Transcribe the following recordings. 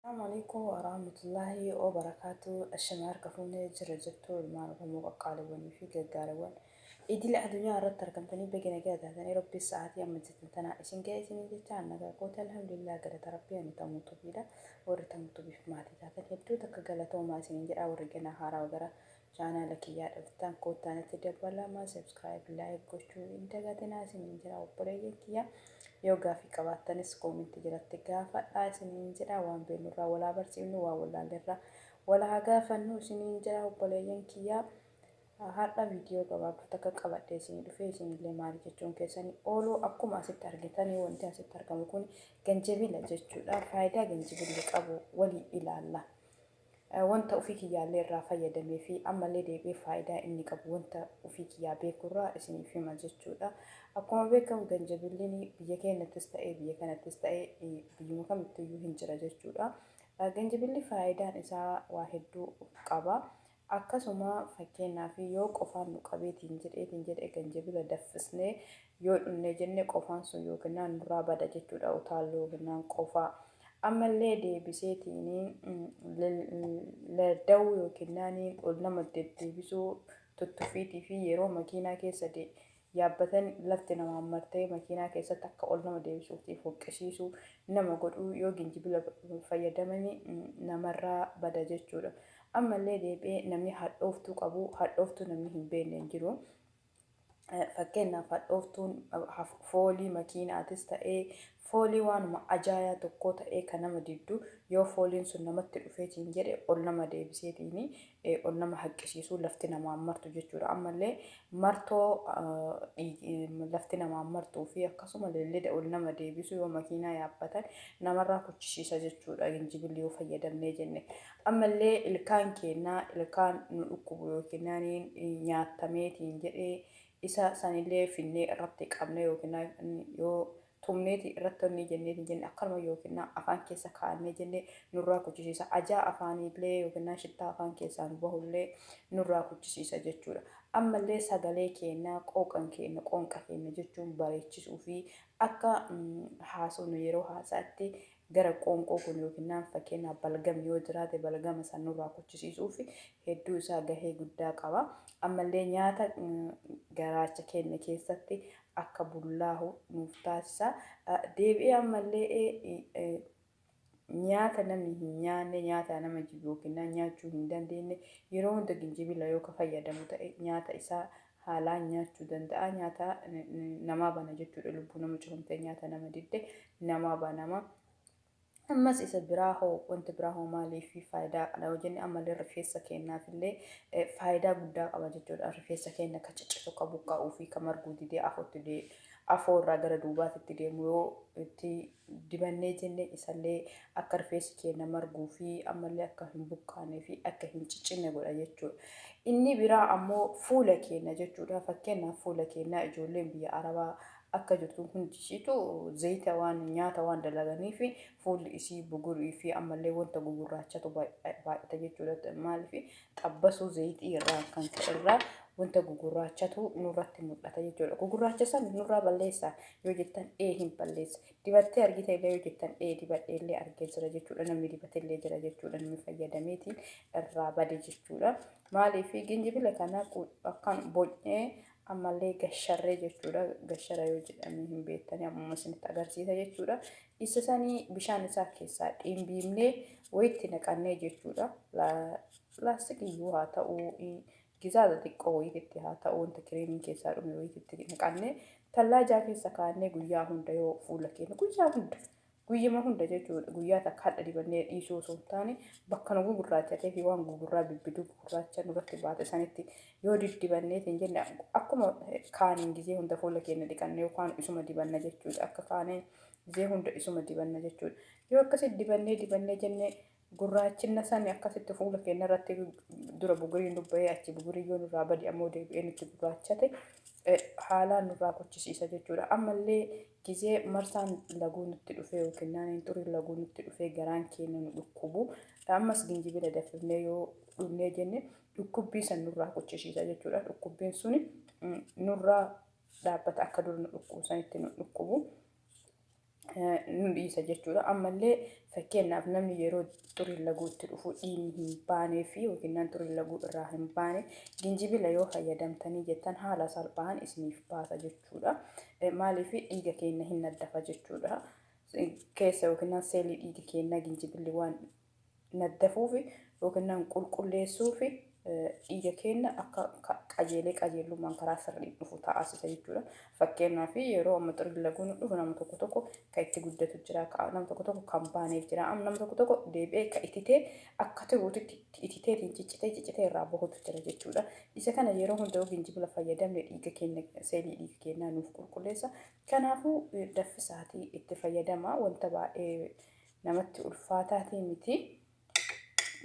Assalamu alaikum warahmatullahi wabarakatuh. Ashama harka fuunee jira jirtu ilmaan Oromoo qaqqaaliiwwanii fi gaggaariiwwan idila addunyaa irratti argamtanii baga nagaa taatanii rabbi sa'aatii amma jirtan tanaa isin ga'e isinii jecha nagaa koota alhamdulillah galata rabbii ani tamuu tubiidha. Warri tamuu tubiif maatii taatan hedduu takka galatoomaa isiniin jedha warri ganaa haaraa gara chaanaala kiyyaa dhuftan koottaanitti dabalamaa subscribe like gochuu hin dagatinaa isiniin jedha obboleeyyan kiyya. Yoo gaafii qabaattanis koomentii jalatti gaafadhaa isiniin jedha waan beeknurraa walaa barsiifnu waan wallaallerraa walaa gaafannu isiniin jedha obboleeyyan kiyyaa. Har'a viidiyoo gabaabduu takka qabadhee isinii dhufee isinillee maali jechuun keessanii ooluu akkuma asitti argitanii wanti asitti argamu kun ganjabila jechuudha. Faayidaa ganjabilli qabu walii ilaalla. Wanta ofii kiyyaallee irraa fayyadamee fi ammallee deebi'ee faayidaa inni qabu wanta ofii kiyyaa beekurraa isiniif hima jechuudha. Akkuma beekamu ganjabilliin biyya keenyattis ta'ee biyya kanattis ta'ee biyyuma kamittiyyuu hin jira jechuudha. Ganjabilli faayidaan isaa waa hedduu qaba. Akkasuma fakkeenyaaf yoo qofaan nu qabeetiin jedheetiin jedhe ganjabila danfisnee yoo dhunnee jenne qofaan sun yookiin nurraa bada jechuudha utaalloo yookiin qofaa. Ammallee deebiseetiin larda'uu yookiin ol nama deddeebisuu tuttufiitii fi yeroo makiinaa keessa yaabbatan lafti namaan martee makiinaa keessatti akka ol nama deebisuuf hoqqisiisuu nama godhuu yoo ginjibila fayyadamanii namarraa bada jechuudha. Ammallee deebi'ee namni hadhooftuu qabu hadhooftuu namni hin beekne hin jiru. Fakkeenyaaf hadhooftuun foolii makiinaatis ta'ee foolii waanuma ajaa'aa tokko ta'ee kan nama diddu yoo fooliin sun namatti dhufeetiin jedhe ol nama deebiseetiin ol nama haqqisiisuu lafti namaan martu jechuudha. Ammallee martoo lafti namaan martuu fi akkasuma lelleda ol nama deebisu yoo makiinaa yaabbatan namarraa kuchisiisa jechuudha ginjibilli yoo fayyadamnee jenne. Ammallee ilkaan keenyaa ilkaan nu dhukkubu yookiin nyaatameetiin jedhee isa sanillee finnee irratti qabne yookiin yoo tumneeti irratti onnee jenneetiin jenne akkanuma yookiin afaan keessa kaa'annee jenne nurraa kuchisiisa. Ajaa afaanillee yookiin shittaa afaan keessaa nu bahullee nurraa kuchisiisa jechuudha. Ammallee sagalee keenyaa qooqan keenya qoonqa keenya jechuun bareechisuu fi akka haasofnu yeroo haasaatti gara qoonqoo kun yookiin fakkeenyaaf balgam yoo jiraate balgama san nurraa kuchisiisuu fi hedduu isaa gahee guddaa qaba. Ammallee nyaata garaacha keenya keessatti akka bullaahu nuuf taasisa. Deebi'ee ammallee nyaata namni hin nyaanne nyaata nama jibu yookiin nyaachuu hin dandeenye yeroo hunda ginjibila yoo ka fayyadamu ta'e nyaata isaa haalaan nyaachuu danda'a. Nyaata namaa bana jechuudha. Lubbuu nama cufamtee nyaata nama didde namaa banama. Ammas isa biraa hoo wanti biraa hoo maaliif faayidaa qaba yoo jenne ammallee rifeensa keenyaaf illee faayidaa guddaa qaba jechuudha. Rifeensa keenya akka ciccitu akka buqqa'uu fi akka marguu didee afootti afoo irraa gara duubaatti deemu yoo itti dibannee jenne isallee akka rifeensi keenya marguu fi ammallee akka hin buqqaanee fi akka hin ciccinne godha jechuudha. Inni biraa ammoo fuula keenya jechuudha. Fakkeenyaaf fuula keenya ijoolleen biyya Arabaa akka jirtu hundi ishiitu zayita waan nyaata waan dalaganiif fuulli isii bugurii fi ammallee wanta gugurraachatu baay'ata jechuudha. Maaliif xabbasuu zayitii irraa kan ka'e irraa wanta gugurraachatu nurratti mul'ata jechuudha. Gugurraacha san nurraa balleessa yoo jettan ee hin balleessa. Dibattee argite illee yoo jettan ee dibadhee illee argee jira jechuudha. Namni dibate illee jira jechuudha. Namni fayyadameetiin irraa bade jechuudha. Maaliif ginjibila kana akkaan bocnee ammallee gasharree jechuudha. Gashara yoo jedhame hin beektanii ammuma isinitti agarsiisa jechuudha. Isa sanii bishaan isaa keessaa dhimbiibnee wayitti naqannee jechuudha. Laastikiyyuu haa ta'uu gizaaza xiqqoo wayiitti haa ta'uu wanta kireemiin keessaa dhume wayiitti naqannee tallaajaa keessa kaa'annee guyyaa hunda yoo fuula keenya guyyaa hunda guyyuma hunda jechuudha guyyaa takka hadha dibannee dhiisuu osoo hin taane bakka nu gugurraachatee fi waan gugurraa bibbiduu gugurraacha nurratti baate sanitti yoo diddibanneetiin jenne akkuma kaaniin gizee hunda fuula keenya dhiqanne yookaan isuma dibanna jechuudha akka kaaniin gizee hunda isuma dibanna jechuudha yoo akkasitti dibannee dibannee jenne gurraachinna sani akkasitti fuula keenya irratti dura buguriin dubba'ee achi bugurii yoo nurraa badi ammoo deebi'ee nutti gurraachate haalaan nurraa kochisiisa jechuudha. Ammallee gizee marsaan laguu nutti dhufee yookiin naaniin xuriin laguu nutti dhufee garaan keenya nu dhukkubu ammas ginjibila danfifnee yoo dhugnee jenne dhukkubbii san nurraa kochisiisa jechuudha. Dhukkubbiin suni nurraa dhaabbata akka dur nu dhukkubu sanitti nu dhukkubu. Nu dhiisa jechuudha. Ammallee fakkeenyaaf namni yeroo xuriin laguutti dhufu dhiigni hin baanee fi yookiin xuriin laguu irraa hin baane ginjibila yoo fayyadamtanii jettan haala salphaan isiniif baasa jechuudha. Maaliif dhiiga keenya hin naddafa jechuudha. Keessa yookiin seelii dhiiga keenyaa ginjibilli waan naddafuuf yookiin qulqulleessuuf dhiiga keenya akka qajeelee qajeelummaan karaa sirrii dhufu taasisa jechuudha. Fakkeenyaaf yeroo amma xuriin laguun dhufu nama tokko tokko kan itti guddatu jira, nama tokko tokko kan baaneef jira, nama tokko tokko deebi'ee kan ititee akka tiruutitti ititeetiin ciccitee ciccitee irraa bahutu jira jechuudha. Isa kana yeroo hunda ginjibila fayyadamne dhiiga keenya seelii dhiiga keenyaa nuuf qulqulleessa. Kanaafuu daffisaatii itti fayyadama wanta baay'ee namatti ulfaataatii miti.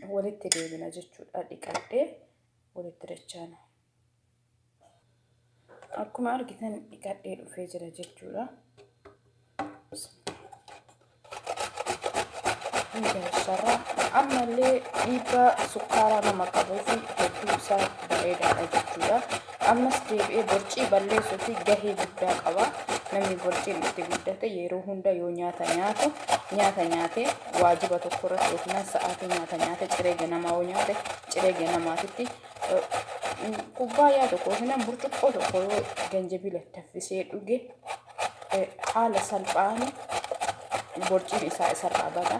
Walitti deebina jechuudha dhiqadhee walitti dachaana. Akkuma argitan dhiqadhee dhufee jira jechuudha. Sarara ammallee dhiibbaa sukkaaraa nama qabuu fi hedduu isaa bareedaadha jechuudha. Ammas deebi'ee borcii balleessuu fi gahee guddaa qaba. Namni borciin itti guddate yeroo hunda yoo nyaata nyaatu nyaata nyaate waajiba tokko irratti yookiin sa'aatii nyaata nyaate ciree ganamaa yoo nyaate ciree ganamaatitti kubbaayyaa tokko yookiin burcuqqoo tokko yoo ganjabila danfisee dhuge haala salphaan borciin isaa isarraa bada.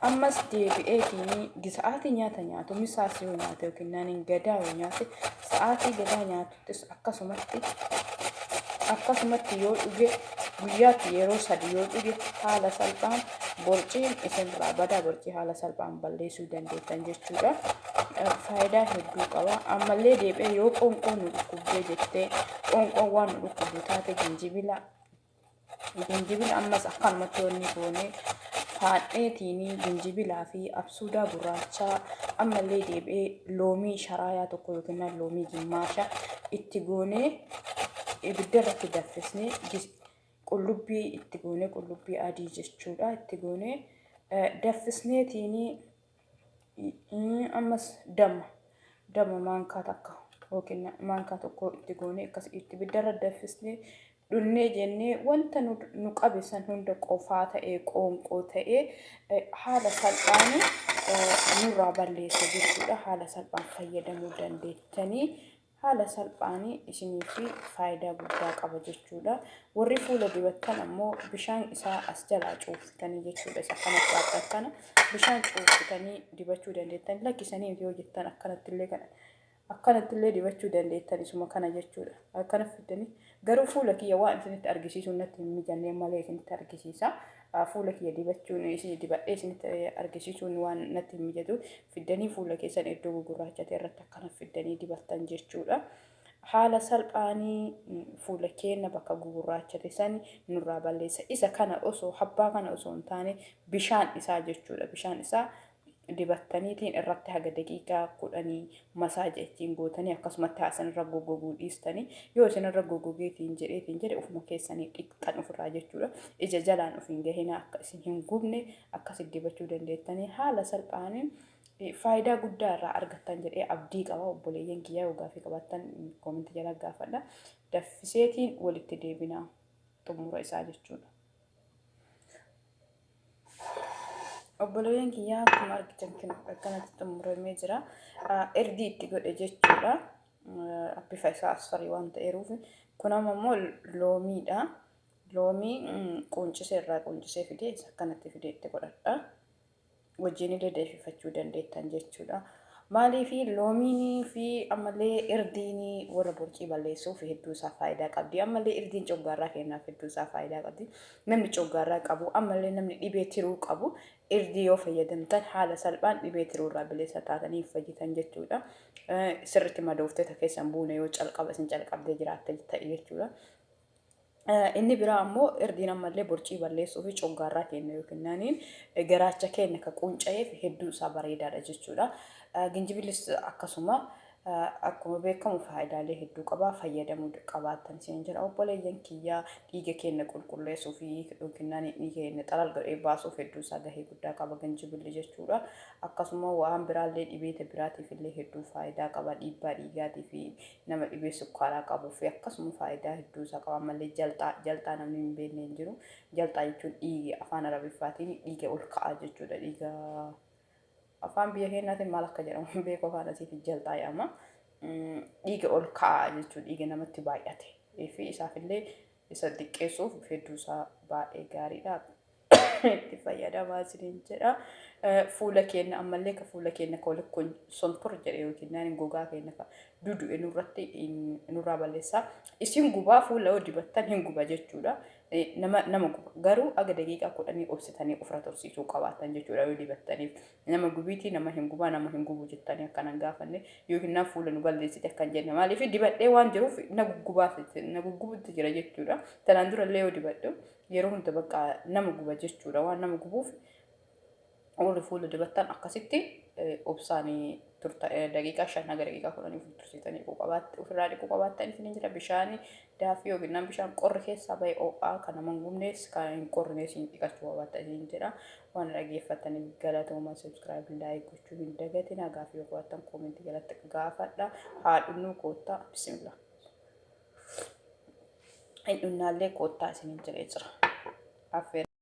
Ammas deebi'eetiin sa'aatii nyaata nyaatu misaas yoo nyaate yookiin naaniin gadaa yoo nyaate sa'aatii gadaa nyaatuttis akkasumatti yoo dhuge guyyaatti yeroo sadi yoo dhuge haala salphaan borciin isinirraa badaa borcii haala salphaan balleessuu dandeettan jechuudha. Faayidaa hedduu qaba. Ammallee deebi'ee yoo qoonqoo nu dhukkubdee jettee qoonqoon waan nu dhukkubdu taate ginjibila ginjibila ammas akkanumatti wanni goone faadheetiin ginjibilaa fi absuudaa gurraachaa ammallee deebi'ee loomii sharaayaa tokko yookiin loomii gimmaasha itti goonee ibidda irratti danfisnee qullubbii itti goonee qullubbii adii jechuudha itti goonee danfisneetiin ammas damma maankaa takka yookiin maankaa tokko itti goonee akkas itti ibiddarra danfisnee dhunnee jennee wanta nu qabe san hunda qofaa ta'ee qoonqoo ta'ee haala salphaan nurraa balleessa jechuudha. Haala salphaan fayyadamuu dandeettanii haala salphaan isiniif faayidaa guddaa qaba jechuudha. Warri fuula dibattan ammoo bishaan isaa as jalaa cuuftanii jechuudha. Isa kanatti baattan kana bishaan cuuftanii dibachuu dandeettan. Lakkisanii yoo jettan akkanattillee kana akkanattillee dibachuu dandeettan isuma kana jechuudha. Akkana fiddanii garuu fuula kiyya waan isinitti argisiisuun natti hin mijannee malee isinitti argisiisa. Fuula kiyya dibachuun isin dibadhee isinitti argisiisuun waan natti hin mijatu fiddanii fuula keessan iddoo gugurraachate irratti akkana fiddanii dibattan jechuudha. Haala salphaanii fuula keenya bakka gugurraachate sani nurraa balleessa. Isa kana osoo habbaa kana osoo hin taane bishaan isaa jechuudha. Bishaan isaa dibattaniitiin irratti haga daqiiqaa 10 masaaja ittiin gootanii akkasumatti haa isinirra goggoguu dhiistanii yoo isinirra goggogeetiin jedheetiin jedhe ofuma keessanii dhiqxan ofirraa jechuudha. Ija jalaan of hin gahinaa akka isin hin gubne akkasitti dibachuu dandeettanii haala salphaaniin faayidaa guddaa irraa argattan jedhee abdii qaba. Obboleeyyan kiyyaa yoo gaaffii qabaattan koomentii jala gaafadha. Daffiseetiin walitti deebinaa xumura isaa jechuudha. Obboleeyyan kiyyaa akkuma argitan kun akkanatti xumuramee jira. Irdii itti godhe jechuudha. Bifa isaa asfarii waan ta'eeruuf. Kun ammoo loomiidha. Loomii quuncisee irraa quuncisee fidee isa akkanatti fidee itti godhadha. Wajjin illee danfifachuu dandeettan jechuudha. Maaliif loomiinii fi ammallee irdiin warra borcii balleessuuf hedduu isaa faayidaa qabdi. Ammallee irdiin coggaarraa kennaaf hedduu isaa faayidaa qabdi. Namni coggaarraa qabu ammallee namni dhibee tiruu qabu irdii yoo fayyadamtan haala salphaan dhibee tiruu irraa bilisa taatanii fayyitan jechuudha. Sirriitti madooftee keessan buune yoo calqaba isin calqabdee jiraatte ta'e jechuudha. Inni biraa ammoo irdiin ammallee borcii balleessuu fi coggaarraa keenya yookiin naaniin garaacha keenya ka quunca'eef hedduu isaa bareedaadha jechuudha. Ginjibilis akkasuma Akkuma beekamu faayidaalee hedduu qaba. Fayyadamuu qabaattan isin jira. Obboleeyyan kiyyaa, dhiiga keenya qulqulleessuu fi yookiin dhiiga keenya xalal godhee baasuuf hedduu isaa gahee guddaa qaba ganjibilli jechuudha. Akkasuma waan biraallee, dhibeeta biraatiif illee hedduu faayidaa qaba. Dhiibbaa dhiigaatii fi nama dhibee sukkaaraa qabuu fi akkasuma faayidaa hedduu isaa qaba. Ammallee jalxaa, jalxaa namni hin beekne hin jiru. Jalxaa jechuun dhiiga afaan Arabiffaatiin dhiiga ol ka'a jechuudha. Dhiiga afaan biyya keenyaatiin maal akka jedhamu hin beeku, afaan asiitiin jalxaa jedhama. Dhiiga ol ka'a jechuudha, dhiiga namatti baay'ate. Fi isaafillee isa xiqqeessuuf hedduu isaa baay'ee gaariidha. Itti fayyadamaa isiniin jedha. Fuula keenya ammallee, ka fuula keenya ka walitti sontor jedhe yookiin gogaa keenya ka dudu'e nurratti nurraa balleessa. Isin gubaa, fuula yoo dibattan hin guba jechuudha. Nama guba. Garuu aga daqiiqaa 10 obsitanii ofirra tursiisuu qabaatan jechuudha yoo dibattaniif. Nama gubiitii, nama hin gubaa, nama hin gubu jettanii akkana gaafanne yookiin na fuula nu balleessite akkan jenne, maaliif dibadhee waan jiruuf na guggubaaf na guggubutti jira jechuudha. Tanaan durallee yoo dibadhu yeroo hunda bakka nama guba jechuudha. Waan nama gubuuf warri fuula dibattan akkasitti obsaanii turta, daqiiqaa 5 haga daqiiqaa 10 tursiisanii ofirraa dhiquu qabaattan isin jira. Bishaan daafii yookiin bishaan qorri keessaa bahe ho'aa kan nama hin gubnes kan hin qorrines dhiqachuu qabaattan isin jedha. Waan dhaggeeffattaniif galatooma. Subscribe, like gochuu hin dagatina. Gaafii yoo qabaattan koomentii jalatti gaafadha. Haadhunnuu koottaa, bismillah. Hin dhunnaallee koottaa isiniin jedhee jira. Affeera.